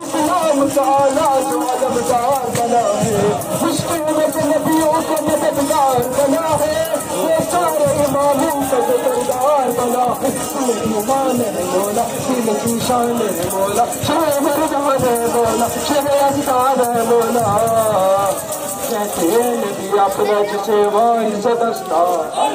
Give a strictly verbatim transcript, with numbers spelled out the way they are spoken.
اسلام تعالیٰ جو علمدار بنا ہے، مشکل میں نبیوں کا مددگار بنا ہے، وہ سارے اماموں کا جو سردار بنا ہے۔ سینے کی مان ہے مولا، سینے کی شان ہے مولا، شاہ مردان ہے مولا، شاہ اذکار ہے مولا۔ کہتے ہیں نبی اپنا جسے وارث دستار۔